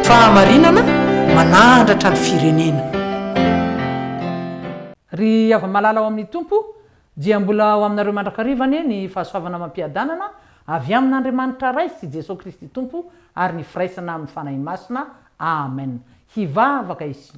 Fahamarinana manandratra ny firenena. Ry hava-malala ao amin'ny Tompo, dia mbola ho aminareo mandrakariva anie ny fahasoavana amam-piadanana avy amin'Andriamanitra Ray sy Jesoa Kristy Tompo ary ny firaisana amin'ny Fanahy Masina. Amen. Hivavaka isika.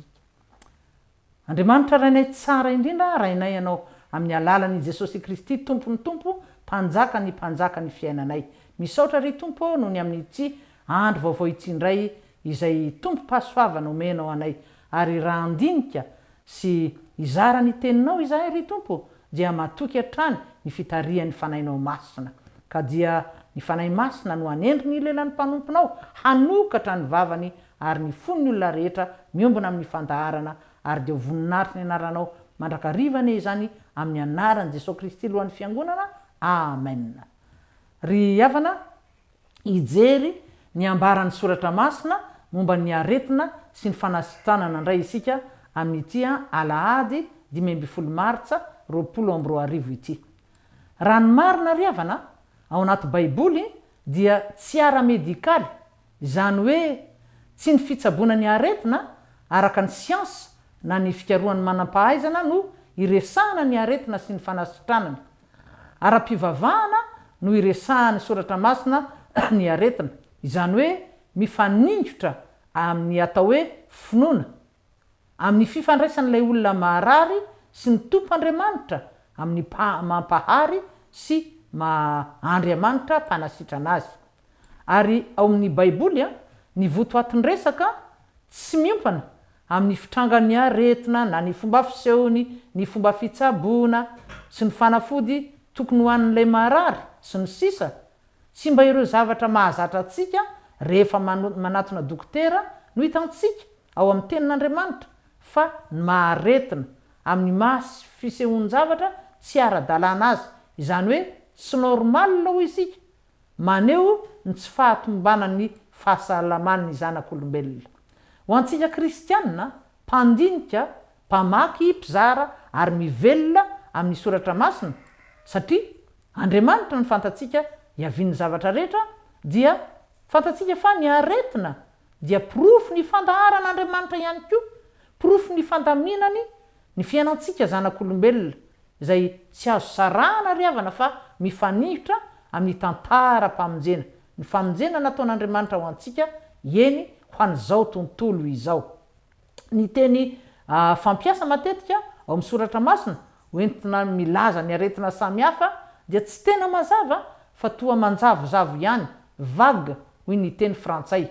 Andriamanitra Rainay tsara indrindra, Rainay Ianao amin'ny alalan' i Jesosy Kristy Tompon'ny Tompo, Mpanjaka ny Mpanjaka ny fiainanay. Misaotra ry Tompo ô noho ny amin'ity andro vaovao ity indray izay tombom-pahasoavana omenao anay ary raha handinika sy hizara ny Teninao izahay ry Tompo dia matoky hatrany ny fitarihan'ny Fanahinao Masina ka dia ny Fanahy Masina no hanendry ny lelan'ny mpanomponao hanokatra ny vavany ary ny fon'ny olona rehetra miombona amin'ny fandaharana ary dia ho voninahitry ny anaranao mandrakariva anie izany amin'ny anaran'i Jesoa Kristy Lohan'ny Fiangonana Amen Ry havana hijery ny ambaran'ny Soratra Masina momba ny aretina sy ny fanasitranana indray isika amin'ity alahady 15 martsa 2020 ity. Raha ny marina ry havana, ao anaty Baiboly dia tsy ara-medikaly, izany hoe tsy ny fitsaboana ny aretina araka ny siansa na ny fikarohan'ny manam-pahaizana no iresahana ny aretina sy ny fanasitranana. Ara-pivavahana no iresahan'ny Soratra Masina ny aretina, izany hoe mifaningotra amin'ny atao hoe finoana, amin'ny fifandraisan'ilay olona marary sy ny Tompo Andriamanitra amin'ny mampahary sy maha Andriamanitra mpanasitrana azy. Ary ao amin'ny Baiboly, ny votoatin-dresaka tsy miompana amin'ny fitrangan'ny aretina na ny fomba fisehony, ny fomba fitsaboana sy ny fanafody tokony hohanin'ilay marary, sy ny sisa Tsy mba ireo zavatra mahazatra antsika rehefa manatona dokotera no hitantsika ao amin'ny Tenin'Andriamanitra fa ny maha aretina, amin'ny maha fisehoan-javatra tsy ara-dalàna azy, izany hoe tsy normal hoy isika, Maneho ny tsy fahatomombanan'ny fahasalaman'ny zanak'olombelona. Ho antsika kristiana, mpandinika, mpamaky, mpizara ary mivelona amin'ny Soratra Masina, satria Andriamanitra no fantatsika hiavian'ny zavatra rehetra, dia fantatsika fa ny aretina dia porofon'ny fandaharan'Andriamanitra ihany koa, porofon'ny fandaminany ny fiainantsika zanak'olombelona, izay tsy azo sarahana ry havana fa mifanihitra amin'ny tantaram-pamonjena, ny famonjena nataon'Andriamanitra ho antsika, eny ho an'izao tontolo izao. Ny teny fampiasa matetika ao amin'ny Soratra Masina ho entina milaza ny aretina samihafa dia tsy tena mazava fa toa manjavozavo ihany, vague hoy ny teny frantsay.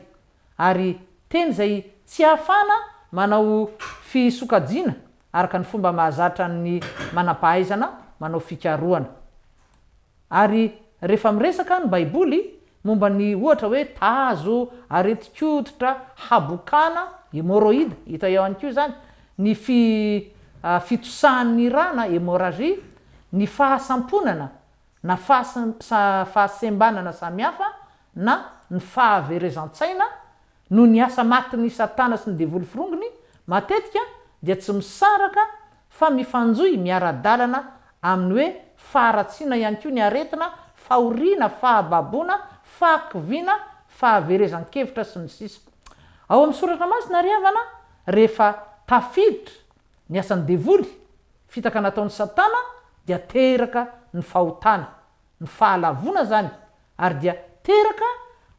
Ary teny izay tsy ahafahana manao fisokajiana araka ny fomba mahazatra ny manam-pahaizana manao fikarohana. Ary rehefa miresaka ny Baiboly momba ny ohatra hoe tazo, aretin-koditra, habokana, hémorroïde, hita eo ihany koa izany, ny fi fitosahan'ny rà na hémorragie, ny fahasamponana na fahasembanana samihafa na ny fahaverezan-tsaina noho ny asa matin'i Satana sy ny devoly forongony, matetika dia tsy misaraka fa mifanjohy miara-dalana amin'ny hoe faharatsiana ihany koa ny aretina, fahoriana, fahababoana, fahakiviana, fahaverezan-kevitra, sy ny sisa Ao amin'ny Soratra Masina ry havana, rehefa tafiditra ny asan'ny devoly, fitaka nataon'i Satana, dia teraka ny fahotana, ny fahalavoana izany, ary dia teraka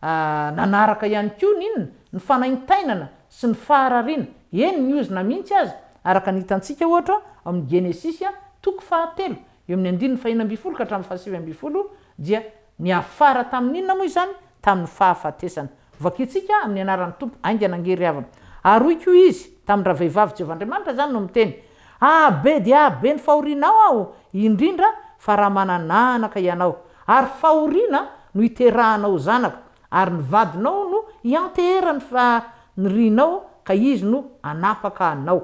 nanaraka ihany koa ny inona? Ny fanaintainana sy ny faharariana, eny ny ozona mihitsy aza, araka ny hitantsika ohatra ao amin'ny Genesisy toko fahatelo, eo amin'ny andininy fahenina ambin'ny folo ka hatramin'ny fahasivy ambin'ny folo, dia niafara tamin'ny inona moa izany? Tamin'ny fahafatesana. Vakintsika amin'ny anaran'ny Tompo haingana ange ry havana. Ary hoy koa izy tamin-dravehivavy, Jehovah Andriamanitra izany no miteny, Hahabe dia hahabe ny fahorianao aho, indrindra fa raha manan'anaka ianao. Ary fahoriana no hiterahanao zanaka, ary ny vadinao no hianteherany fanirianao ka izy no hanapaka anao.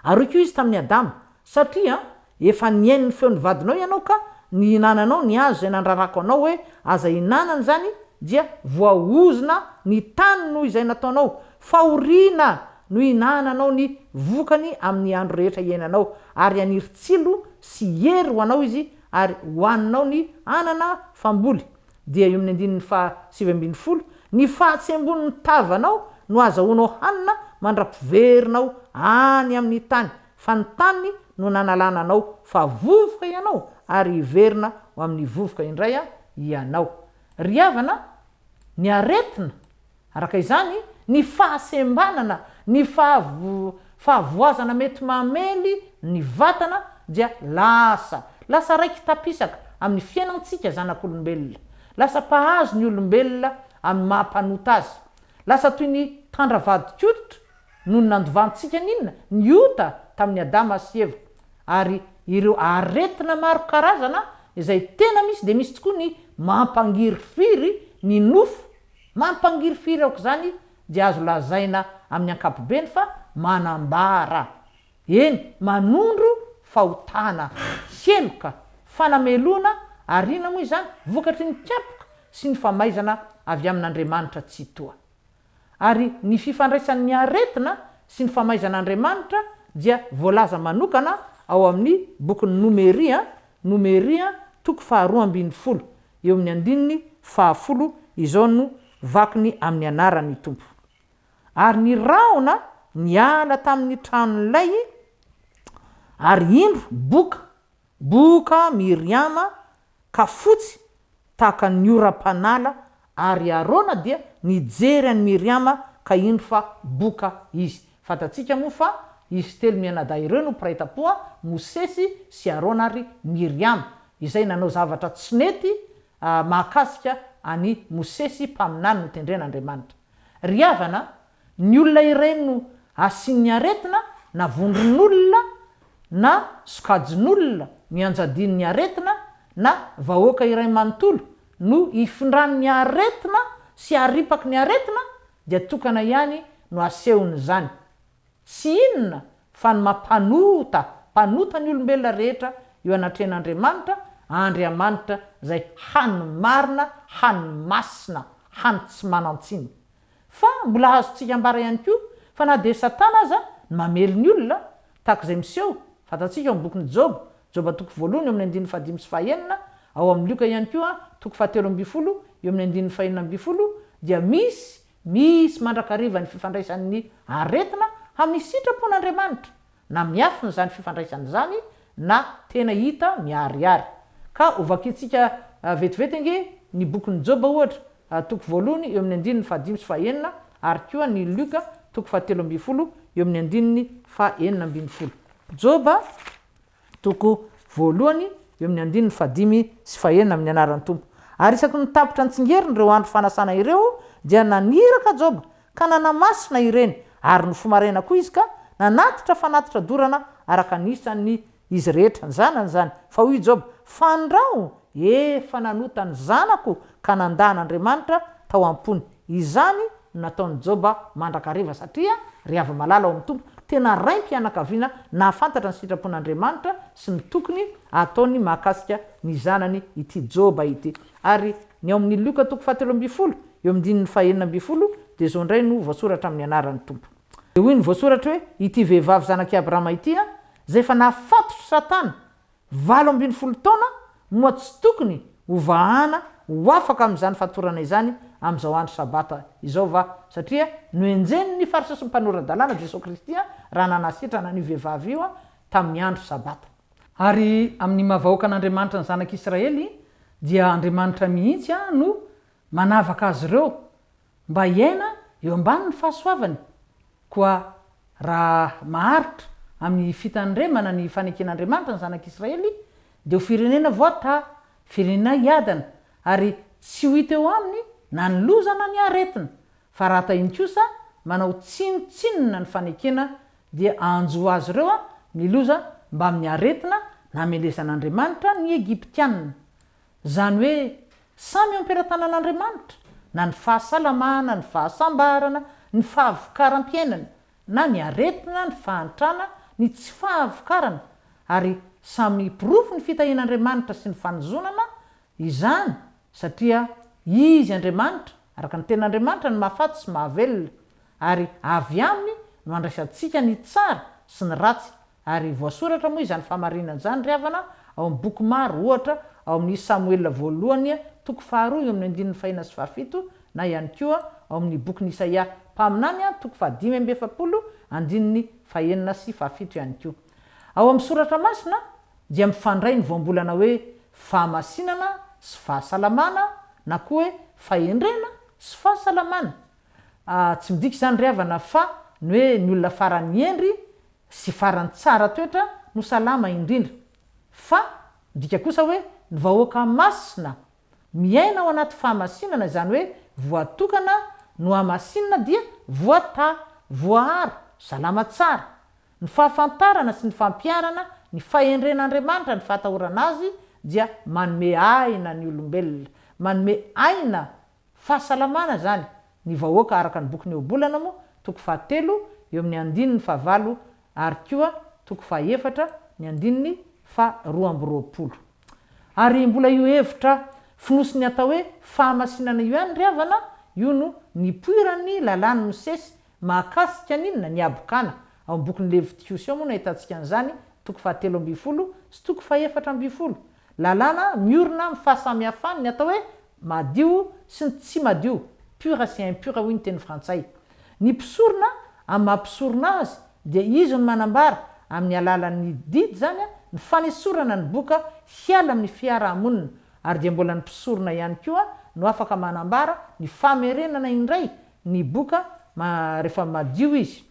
Ary hoy koa izy tamin'i Adama, Satria efa nihaino ny feon'ny vadinao ianao ka nihinananao ny hazo izay nandrarako anao hoe, Aza ihinanana izany, dia voaozona ny tany noho izay nataonao. Fahoriana no hihinananao ny vokany amin'ny andro rehetra iainanao, ary haniry tsilo sy hery ho anao izy, ary hohaninao ny anana famboly. Dia eo amin'ny andininy faha 19, Ny fahatsembon'ny tavanao no hahazahoanao hanina mandra-piverinao any amin'ny tany, fa ny tany no nanalana anao, fa vovoka ianao ary hiverina ho amin'ny vovoka indray ianao. Ry havana, ny aretina, araka izany, ny fahasembanana, ny fahavoazana mety mamely ny vatana dia lasa, lasa raiki-tapisaka amin'ny fiainantsika zanak'olombelona. Lasa mpahazo ny olombelona amin'ny maha mpanota azy. Lasa toy ny tandra vadin-koditra noho ny nandovantsika ny inona? Ny ota tamin'i Adama sy Eva. Ary ireo aretina maro karazana izay tena misy dia misy tokoa ny mampangirifiry ny nofo, mampangirifiry aok'izany dia azo lazaina amin'ny ankapobeny fa manambara, eny manondro fahotana, heloka, fanamelohana ary inona moa izany? Vokatry ny kapoka sy ny famaizana avy amin'Andriamanitra Tsitoha. Ary ny fifandraisan'ny aretina sy ny famaizan'Andriamanitra dia voalaza manokana ao amin'ny bokin'ny Nomeria, Nomeria toko faharoa ambin'ny folo, eo amin'ny andininy fahafolo, izao no vakiny amin'ny anaran'ny Tompo. Ary ny rahona niala tamin'ny tranolay, ary indro boka, boka Miriama ka fotsy tahaka ny oram-panala, ary Arona dia nijery an'i Miriama ka indro fa boka izy. Fantatsika moa fa izy telo mianadahy ireo no mpiray tampo, Mosesy sy Arona ary Miriama, izay nanao zavatra tsy nety mahakasika an'i Mosesy mpaminany notendren'Andriamanitra. Ry havana, ny olona iray no asian'ny aretina na vondron'olona na sokajin'olona mianjadian'ny aretina na vahoaka iray manontolo no ifindran'ny aretina sy aripaky ny aretina dia tokana ihany no asehon'izany. Tsy inona fa ny mampanota, mpanota ny olombelona rehetra eo anatrehan'Andriamanitra, Andriamanitra izay hany marina, hany masina, hany tsy manan-tsiny. Fa mbola azontsika ambara ihany koa fa na dia Satana aza no mamely ny olona, tahaka izay miseho, fantatsika ao amin'ny bokin'i Joba, Joba toko voalohany eo amin'ny andininy fahadimy sy fahenina, ao amin'ny Lioka ihany koa toko fahatelo ambin'ny folo eo amin'ny andininy fahenina ambin'ny folo, dia misy, misy mandrakariva ny fifandraisan'ny aretina amin'ny sitrapon'Andriamanitra. na miafina izany fifandraisana izany na tena hita miharihary. Ka hovakintsika vetivety ange ny bokin'i Joba ohatra, toko voalohany eo amin'ny andininy fahadimy sy fahenina ary koa ny Lioka toko fahatelo ambin'ny folo eo amin'ny andininy fahenina ambin'ny folo. Joba toko voalohany eo amin'ny andininy fahadimy sy fahenina amin'ny anaran'ny Tompo. Ary isaky ny tapitra antsingeriny ireo andro fanasana ireo dia naniraka Joba ka nanamasina ireny, ary nifoha maraina koa izy ka nanatitra fanatitra dorana araka ny isan'ny izy rehetra, ny zanany izany, fa hoy i Joba, Fandrao efa nanota ny zanako ka nandà an'Andriamanitra tao am-pony. Izany no nataon'i Joba mandrakariva, satria, ry hava-malala ao amin'ny Tompo, tena raim-pianakaviana nahafantatra ny sitrapon'Andriamanitra sy ny tokony hataony mahakasika ny zanany ity Joba ity. Ary ny ao amin'ny Lioka toko fahatelo ambin'ny folo, eo amin'ny andininy fahenina ambin'ny folo, dia izao indray no voasoratra amin'ny anaran'ny Tompo. Dia hoy ny voasoratra hoe, Ity vehivavy zanak'i Abrahama ity, izay efa nahafatotr'i Satana 18 taona, moa tsy tokony hovahana ho afaka amin'izany fatorana izany amin'izao andro Sabata izao va? Satria nohenjenin'ny Fariseo sy ny mpanora-dalàna Jesoa Kristy raha nanasitrana an'io vehivavy io tamin'ny andro Sabata. Ary amin'ny maha vahoakan'Andriamanitra ny zanak'Israely dia Andriamanitra mihitsy no manavaka azy ireo mba hiaina eo ambanin'ny fahasoavany. Koa raha maharitra amin'ny fitandremana ny faneken'Andriamanitra ny zanak'Israely dia ho firenena voatahy, firenena hiadana, ary tsy ho hita eo aminy na ny loza na ny aretina. Fa raha tahiny kosa manao tsinontsinona ny fanekena dia hanjo azy ireo ny loza mbamin'ny aretina namelezan'Andriamanitra ny Egyptiana. Izany hoe samy eo am-pelatanan'Andriamanitra na ny fahasalamana, ny fahasambarana, ny fahavokaram-piainana, na ny aretina, ny fahantrana, ny tsy fahavokarana, ary samy porofo ny fitahian'Andriamanitra sy ny fanozonana izany satria Izy Andriamanitra, araka ny tenin'Andriamanitra no mahafaty sy mahavelona, ary avy Aminy no andraisantsika ny tsara sy ny ratsy, ary voasoratra moa izany fahamarinana izany ry havana ao amin'ny boky maro, ohatra ao amin'ny Samoela voalohany toko faharoa eo amin'ny andininy fahenina sy fahafito, na ihany koa ao amin'ny bokin'i Isaia mpaminany toko faha-45 andininy fahenina sy fahafito ihany koa. Ao amin'ny Soratra Masina dia mifandray ny voambolana hoe fahamasinana sy fahasalamana na koa hoe fahendrena sy fahasalamana. Tsy midika izany ry havana fa ny hoe ny olona farany hendry sy farany tsara toetra no salama indrindra. Fa midika kosa hoe ny vahoaka masina miaina ao anaty fahamasinana izany hoe voatokana nohamasinina dia voatahy, voaaro, salama tsara. Ny fahafantarana sy ny fampiharana ny fahendren'Andriamanitra ny fahatahorana Azy dia manome aina ny olombelona, manome aina fahasalamana izany ny vahoaka araka ny bokin'ny Ohabolana moa toko fahatelo eo amin'ny andininy fahavalo ary koa toko fahaefatra ny andininy faha 22. Ary mbola io hevitra fonosin'ny atao hoe fahamasinana io ihany ry havana, io no nipoiran'ny lalàn'i Mosesy mahakasika ny inona? Ny habokana. Ao amin'ny bokin'ny Levitiosy ao moa no ahitantsika an'izany, toko fahatelo ambin'ny folo sy toko fahefatra ambin'ny folo. Lalàna miorina amin'ny fahasamihafany ny atao hoe madio sy ny tsy madio, pur sy impur hoy ny teny frantsay. Ny mpisorona, amin'ny maha mpisorona azy, dia izy no manambara, amin'ny alalan'ny didy izany, ny fanesorana ny boka hiala amin'ny fiarahamonina, ary dia mbola ny mpisorona ihany koa no afaka manambara ny famerenana indray ny boka rehefa madio izy.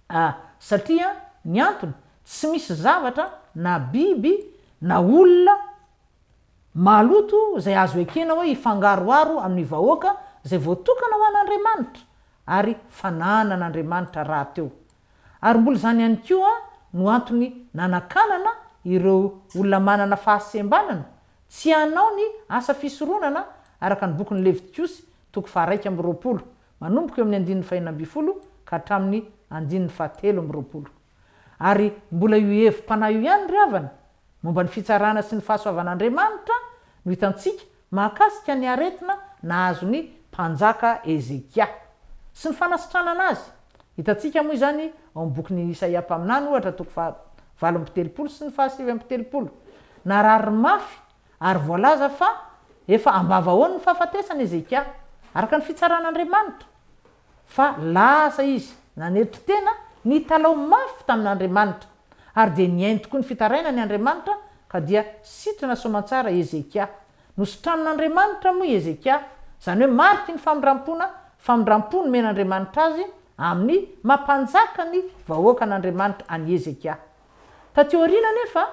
A Satria ny antony, tsy misy zavatra na biby na olona maloto izay azo ekena hoe hifangaroharo amin'ny vahoaka izay voatokana ho an'Andriamanitra ary fananan'Andriamanitra rahateo. Ary mbola izany ihany koa no antony nanakanana ireo olona manana fahasembanana tsy hanao ny asa fisoronana araka ny bokin'ny Levitiosy toko faha-21 manomboka eo amin'ny andininy fahenina ambin'ny folo ka hatramin'ny andininy fahatelo amby roapolo. Ary mbola io hevi-panahy io ihany ry havana, momba ny fitsarana sy ny fahasoavan'Andriamanitra no hitantsika mahakasika ny aretina nahazo ny mpanjaka Hezekia sy ny fanasitranana azy. Hitantsika moa izany ao amin'ny bokin'i Isaia mpaminany ohatra toko faha-38 sy ny faha-39. Narary mafy Ary voalaza fa efa ambavahoany ny fahafatesana Hezekia, araka ny fitsaran'Andriamanitra, fa lasa izy nanetry tena nitalaho mafy tamin'Andriamanitra, ary dia nihaino tokoa ny fitarainany Andriamanitra, ka dia sitrana soamantsara Hezekia. Nositranin'Andriamanitra moa i Hezekia, izany hoe mariky ny famindram-pona, famindram-po nomen'Andriamanitra azy amin'ny maha mpanjaka ny vahoakan'Andriamanitra an'i Hezekia. Taty aoriana anefa,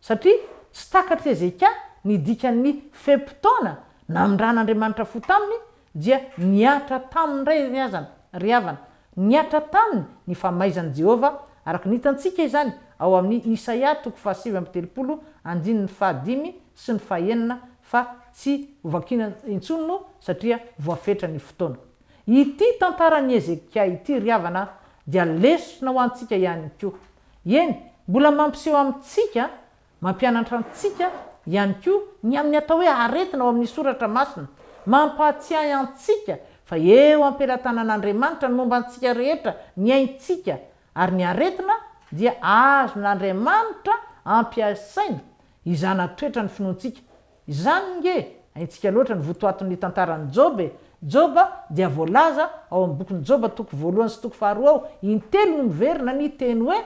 Satria tsy takatr'i Hezekia ny dikan'ny fe-potoana namindran'Andriamanitra fo taminy, dia nihatra taminy indray ry hazana, ry havana, nihatra taminy ny famaizan'i Jehovah, araka ny hitantsika izany ao amin'ny Isaia toko fahasivy amby telopolo andininy fahadimy sy ny fahenina, fa tsy hovakiana intsony moa satria voafetra ny fotoana. Ity tantaran'i Hezekia ity, ry havana, dia lesona ho antsika ihany koa. Eny, mbola mampiseho amintsika, mampianatra antsika ihany koa ny amin'ny atao hoe aretina ao amin'ny Soratra Masina. Mampahatsiahy antsika fa eo am-pelatanan'Andriamanitra ny momba antsika rehetra, ny aintsika, ary ny aretina dia azon'Andriamanitra ampiasaina hizana toetra ny finoantsika. Izany nge haintsika loatra ny votoatin'ny tantaran'i Joba e! Joba dia voalaza ao amin'ny bokin'i Joba toko voalohany sy toko faharoa ao, intelo no miverina ny teny hoe,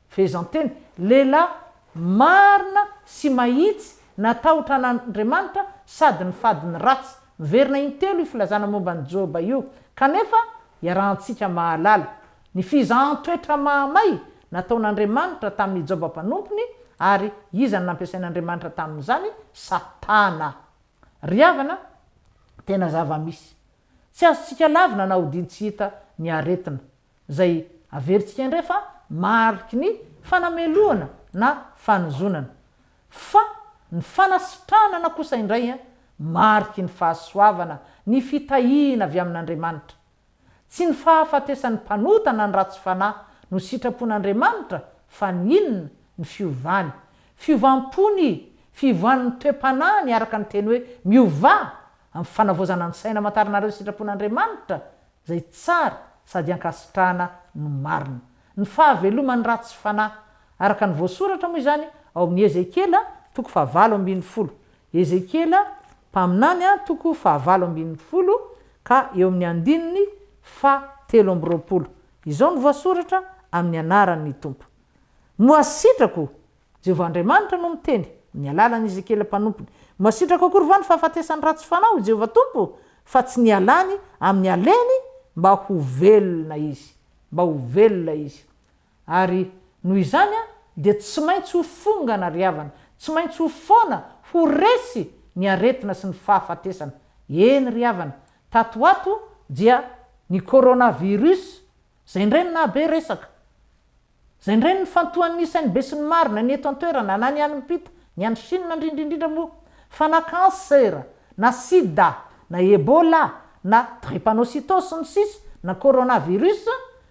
fehezanteny, lehilahy marina sy mahitsy natahotra an'Andriamanitra sady nifady ny ratsy. Miverina intelo io filazana momba an'i Joba io. Kanefa iarahantsika mahalala. Ny fizahan-toetra mahamay nataon'Andriamanitra tamin'i Joba mpanompony, ary iza no nampiasain'Andriamanitra tamin'izany? Satana. Ry havana, tena zava-misy. Tsy azontsika lavina na odian-tsy hita ny aretina, izay averintsika indray fa mariky ny fanamelohana na fanozonana. Fa ny fanasitranana kosa indray mariky ny fahasoavana, ny fitahiana avy amin'Andriamanitra. Tsy ny fahafatesan'ny mpanota na ny ratsy fanahy no sitrapon'Andriamanitra fa ny inona? Ny fiovany. Fiovam-pony, fivoan'ny toe-panahiny araka ny teny hoe miovà amin'ny fanavaozana ny saina amantaranareo ny sitrapon'Andriamanitra izay tsara sady ankasitrahana no marina. Ny fahaveloman'ny ratsy fanahy. Araka ny voasoratra moa izany ao amin'ny Ezekiela toko fahavalo ambin'ny folo. Ezekiela mpaminany toko fahavalo ambin'ny folo. ka eo amin'ny andininy faha 23. Izao no voasoratra amin'ny anaran'ny Tompo. Moa sitrako, Jehovah Andriamanitra no miteny, amin'ny alalan'i Ezekiela mpanompony, moa sitrako akory va ny fahafatesan'ny ratsy fanahy, hoy Jehovah Tompo, fa tsy nialany amin'ny aleny mba ho velona izy, mba ho velona izy. Ary noho izany dia tsy maintsy ho fongana ry havana, tsy maintsy ho foana, ho resy ny aretina sy ny fahafatesana. Eny ry havana, tato ho ato dia ny coronavirus, izay indray no nahabe resaka. Izay indray no nifantohan'ny sain'ny besinimaro na ny eto an-toerana na ny any ampita, ny any Chine indrindra indrindra moa, fa na cancer, na sida, na ebola, na drépanocytose sy ny sisa, na coronavirus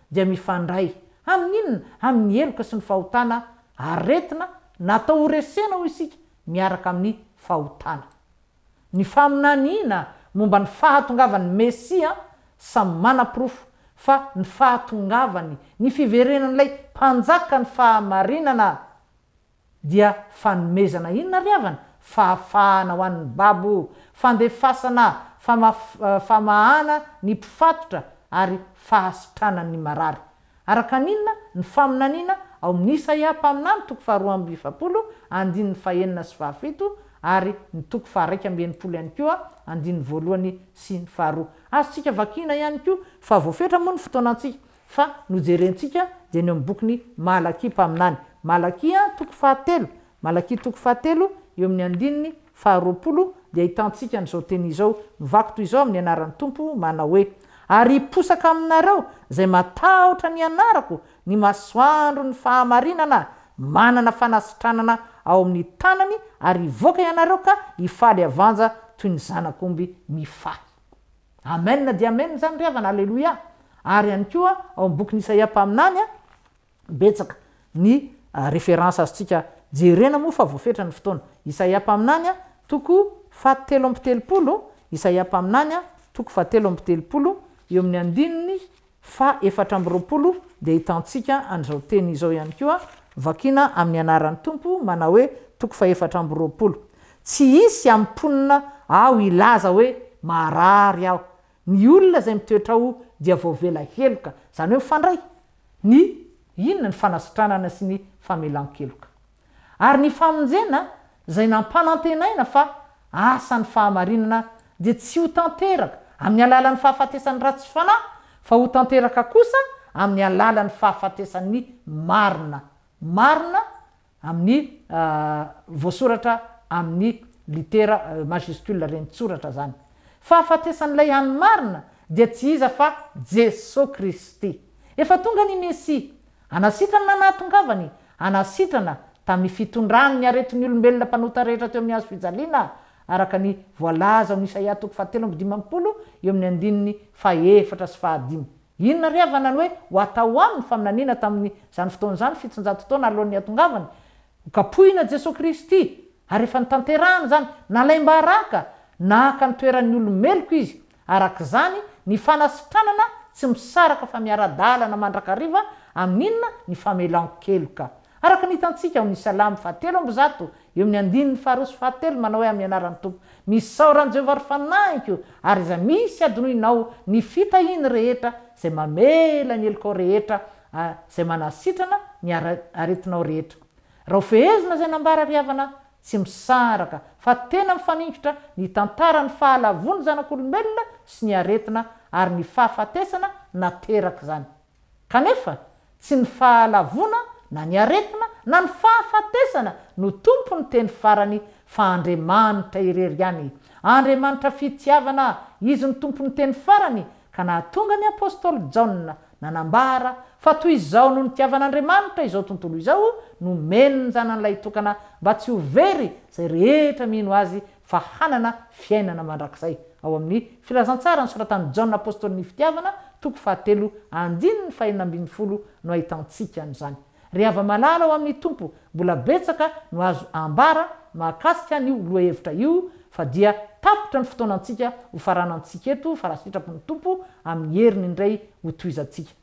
dia mifandray amin'ny inona? Amin'ny heloka sy ny fahotana, aretina natao ho resena hoy isika miaraka amin'ny fahotana. Ny faminaniana momba ny fahatongavan'ny Mesia samy manaporofo fa ny fahatongavany, ny fiverenan'ilay Mpanjakan'ny fahamarinana dia fanomezana inona ry havana? Fahafahana ho an'ny babo, fandefasana famahana ny mpifatotra ary fahasitranan'ny marary. Araka ny inona? Ny faminaniana ao amin'ny Isaia mpaminany toko faharoa amby efapolo andininy fahenina sy fahafito ary ny toko faha-iraika amby enimpolo ihany koa andininy voalohany sy ny faharoa. Azontsika vakiana ihany koa fa voafetra moa ny fotoanantsika fa nojerentsika dia ny ao amin'ny bokin'i Malakia mpaminany. Malakia toko fahatelo, Malakia toko fahatelo eo amin'ny andininy faharoapolo dia ahitantsika an'izao teny izao mivaky toy izao amin'ny anaran'ny Tompo manao hoe, Ary hiposaka aminareo izay matahotra ny anarako ny masoandron'ny fahamarinana, manana fanasitranana ao amin'ny tanany, ary hivoaka ianareo ka hifaly havanja toy ny zanak'omby mifahy. Amen dia amen izany ry havana, aleloia! Ary ihany koa ao amin'ny bokin'i Isaia mpaminany, betsaka ny référence azontsika jerena moa fa voafetra ny fotoana. Isaia mpaminany toko faha-33, Isaia mpaminany toko faha-33 eo amin'ny andininy faha-24 dia ahitantsika an'izao teny izao ihany koa, vakiana amin'ny anaran'ny Tompo manao hoe toko faha-24. Tsy hisy amin'ny mponina ao hilaza hoe marary aho. Ny olona izay mitoetra ao dia voavela heloka, izany hoe mifandray ny inona? Ny fanasitranana sy ny famelan-keloka. Ary ny famonjena izay nampanantenaina fa asan'ny fahamarinana dia tsy ho tanteraka amin'ny alalan'ny fahafatesan'ny ratsy fanahy fa ho tanteraka kosa amin'ny alalan'ny fahafatesan'ny marina. Marina amin'ny voasoratra amin'ny litera majuscule reni-tsoratra zany. Fahafatesan'ilay hany marina dia tsy iza fa Jesoa Kristy. Efa tonga ny Mesia. Hanasitrana na nahatongavany hanasitrana tamin'ny fitondrany ny aretin'ny olombelona mpanota rehetra teo amin'ny hazo fijaliana araka ny voalaza ao amin'ny Isaia toko fahatelo amby dimampolo eo amin'ny andininy fahefatra sy fahadimy. Inona ry havana ny hoe ho atao aminy faminaniana tamin'izany fotoana izany, 700 taona alohan'ny hahatongavany? Ho kapohina Jesoa Kristy, ary efa notanterahana izany, nalaim-baraka, naka ny toeran'ny olo-meloka Izy. Araka izany, ny fanasitranana tsy misaraka fa miara-dalana mandrakariva amin'inona? Ny famelan-keloka. Araka ny hitantsika ao amin'ny Salamo fahatelo amby zato, eo amin'ny andininy faharoa sy fahatelo, manao hoe amin'ny anaran'ny Tompo, Misaora an'i Jehovah ry fanahiko, ary aza misy adinoinao ny fitahiany rehetra, izay mamela ny helokao rehetra, izay manasitrana ny aretinao rehetra. Raha hofehezina izay nambara ry havana, tsy misaraka, fa tena mifaningotra ny tantaran'ny fahalavoan'ny zanak'olombelona sy ny aretina ary ny fahafatesana naterak'izany. Kanefa, tsy ny fahalavoana na ny aretina na ny fahafatesana no tompon'ny teny farany fa Andriamanitra irery ihany. Andriamanitra fitiavana, Izy no tompon'ny teny farany ka nahatonga ny apostoly Jaona nanambara fa toy izao no nitiavan'Andriamanitra izao tontolo izao, nomeny ny Zanany Lahitokana mba tsy ho very izay rehetra mino Azy fa hanana fiainana mandrakizay. Ao amin'ny Filazantsara nosoratan'i Jaona Apostolin'ny Fitiavana, toko fahatelo, andininy fahenina ambin'ny folo no ahitantsika an'izany. Ry hava-malala ao amin'ny Tompo, mbola betsaka no azo ambara mahakasika an'io lohahevitra io fa dia tapitra ny fotoanantsika hofaranantsika eto fa raha sitrapon'ny Tompo amin'ny heriny indray hotohizantsika.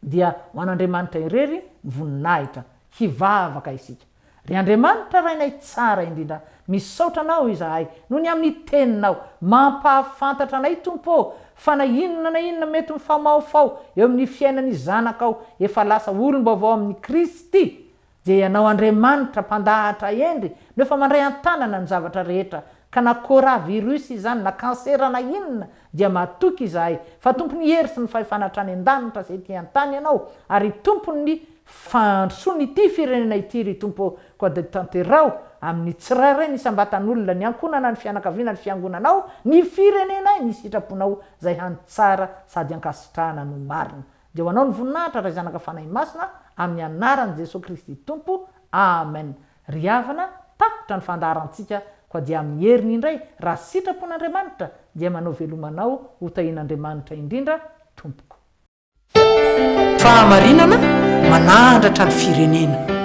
Dia ho an'Andriamanitra irery ny voninahitra. Hivavaka isika. Ry Andriamanitra Rainay tsara indrindra, misaotra Anao izahay noho ny amin'ny Teninao. Mampahafantatra anay, Tompo ô, Fa na inona na inona mety mifamahofaho eo amin'ny fiainan'ny zanakao efa lasa olom-baovao amin'i Kristy, dia Ianao Andriamanitra mpandahatra hendry no efa mandray an-tanana ny zavatra rehetra, ka na coravirus izany na kansera na inona dia matoky izahay fa Tompon'ny hery sy ny fahefana hatrany an-danitra sy ety an-tany Ianao ary Tompon'ny fandrosoan'ity firenena ity ry Tompo ô, koa dia tanteraho amin'ny tsirairay ny isam-batan'olona, ny ankohonana, ny fianakaviana, ny fiangonanao, ny firenenay, ny sitraponao izay hany tsara sady ankasitrahana no marina. Dia ho Anao ny voninahitra Ray Zanaka Fanahy Masina amin'ny anaran'i Jesoa Kristy Tompo Amen Ry havana tapitra ny fandaharantsika koa dia amin'ny heriny indray raha sitrapon'Andriamanitra dia manao veloma anao ho tahian'Andriamanitra indrindra tompoko. Fahamarinana manandratra ny firenena.